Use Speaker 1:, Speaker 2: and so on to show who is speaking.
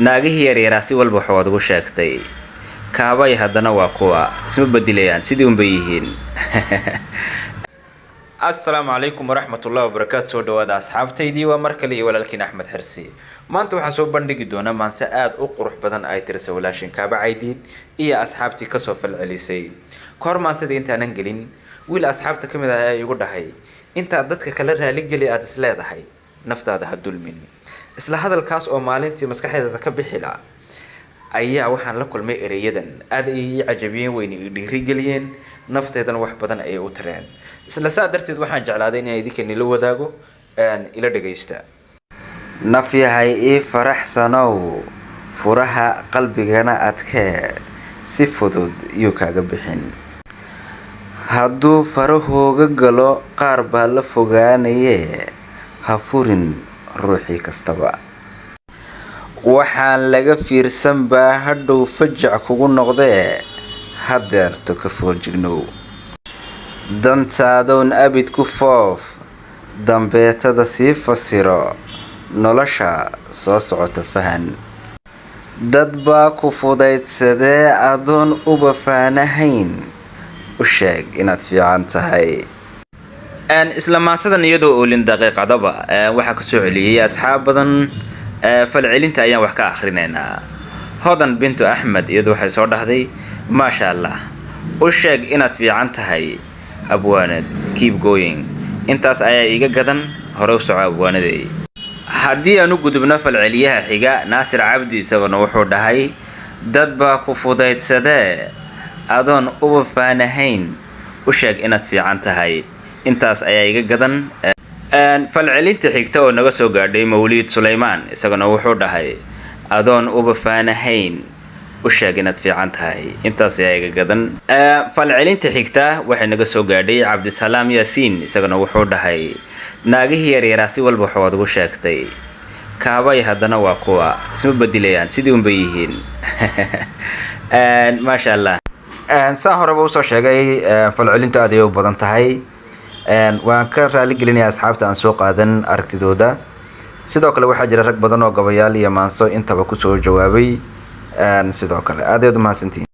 Speaker 1: Naagihii yaryaraa si walba waxaad ugu sheegtay, kaabay haddana waa kuwa isma bedilayaan, sidii unbay yihiin. Asalaamu calaykum waraxmatullahi wabarakaatu. Soo dhawaada asxaabtaydii, waa mar kale iyo walaalkiin Axmed Xirsi. Maanta waxaan soo bandhigi doonaa maanse aada u qurux badan ay tirisa walaashin Kaaba Caydiid iyo asxaabtii kasoo falcelisay. Kahor maansada intaanan gelin, wiil asxaabta ka mid ah ayaa igu dhahay: "Intaad dadka kala raaligeli aada is leedahay, naftaada ha dulmin." Isla hadalkaas oo maalintii maskaxdeeda ka bixi la ayaa waxaan la kulmay ereyadan. Aada ay ii cajabiyeen, wayna ii dhiirigeliyeen, nafteedana wax badan ayay u tareen. Isla saa darteed waxaan jeclaaday inaan idinka nila wadaago. Ila dhagaysta.
Speaker 2: Naf yahay ii faraxsanow, furaha qalbigana adkee, si fudud yuu kaaga bixin. Hadduu farahooga galo qaar baa la fogaanaye, ha furin ruuxii kastaba. Waxaan laga fiirsan baa hadhow fajac kugu noqdee, hadeerto ka foojignow. Dantaadoon abid ku foof, dambeetada sii fasiro, nolosha soo socota fahan. Dad baa ku fudaydsadee, adoon uba faanahayn, u sheeg inaad fiican tahay.
Speaker 1: Isla maansadan iyadoo oolin daqiiqadaba waxaa kasoo celiyey asxaab badan. Falcelinta ayaan wax ka akrinaynaa. Hodan Bintu Axmed iyadu waxay soo dhahday: "Maasha Allah, u sheeg inaad fiican tahay abwaanad, keep going. Intaas ayaa iiga gadan, hore u soco abwaanadey." Haddii aan u gudubno falceliyaha xiga, Naasir Cabdi, isaguna wuxuu dhahay: "Dad baa ku fudaydsadee, adoon uba faanahayn, u sheeg inaad fiican tahay. Intaas ayaa iga gadan." Falcelinta xigta oo naga soo gaadhay Mawliid Sulaymaan, isaguna wuxuu dhahay: "Adoon uba faanahayn, u sheeg inaad fiican tahay. Intaas ayaa iga gadan." Falcelinta xigta waxay naga soo gaadhay Cabdisalaam Yaasiin, isaguna wuxuu dhahay: "Naagihii yaryaraa si walba waxaad ugu sheegtay, kaabay haddana waa kuwa isma bedilayaan, sidii unbay yihiin." Maasha Allah.
Speaker 2: Saa horeba usoo sheegay, falcelintu aad ayay u badan tahay. Waan ka raali gelinayaa asxaabta aan soo qaadan aragtidooda. Sidoo kale waxaa jira rag badan oo gabayaal iyo maanso intaba kusoo jawaabay. Sidoo kale aad ayaad umahadsantihin.